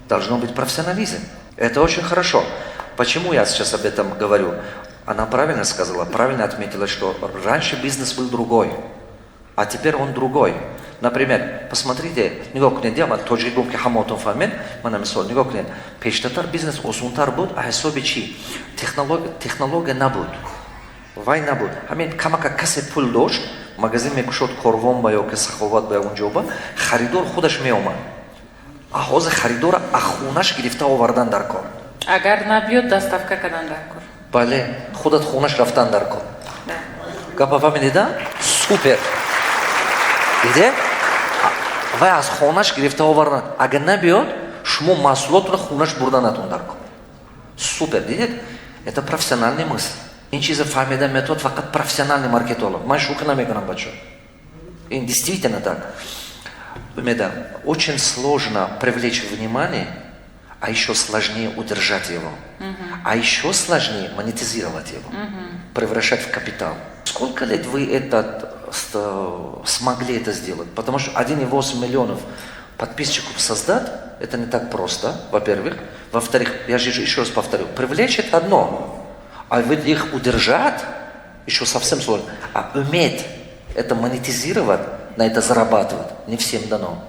Должно быть профессионализм. Это очень хорошо. Почему я сейчас об этом говорю? Она правильно сказала, правильно отметила, что раньше бизнес был другой, а теперь он другой. Например, посмотрите, нигоҳ кунед, я тоҷик гуфт, ки ҳамаотон фаҳмед, мана мисол, нигоҳ кунед, пештатар бизнес осонтар буд, а ҳисоби чӣ? Технология набуд. Вай набуд. Ҳамин камака касе пул дошт, магазин мекушод Корвон ба ё ки Саховат ба он ҷо ба, харидор худаш меомад. А ҳозир харидора а хунаш гирифта овардан дар кор. Агар набиёд, доставка кардан дар кор. Бале, худат хунаш рафтан дар кор. Гапа фаҳмидида? Супер. Диде? Вай аз хонаш гирифта овардан. Агар набиёд, шумо маҳсулотро хунаш бурда натон дар кор. Супер, дидед? Это профессиональный мысль. Ин чиза фаҳмида метавад фақат профессиональный маркетолог. Ман шӯхӣ намекунам, бачо. Ин действительно так. Умеда, очень сложно привлечь внимание, а еще сложнее удержать его. А еще сложнее монетизировать его, превращать в капитал. Сколько лет вы это смогли это сделать? Потому что 1,8 миллионов подписчиков создать, это не так просто, во-первых. Во-вторых, я же еще раз повторю, привлечь — это одно, а вы их удержать еще совсем сложно. А уметь это монетизировать, на это зарабатывать, не всем дано.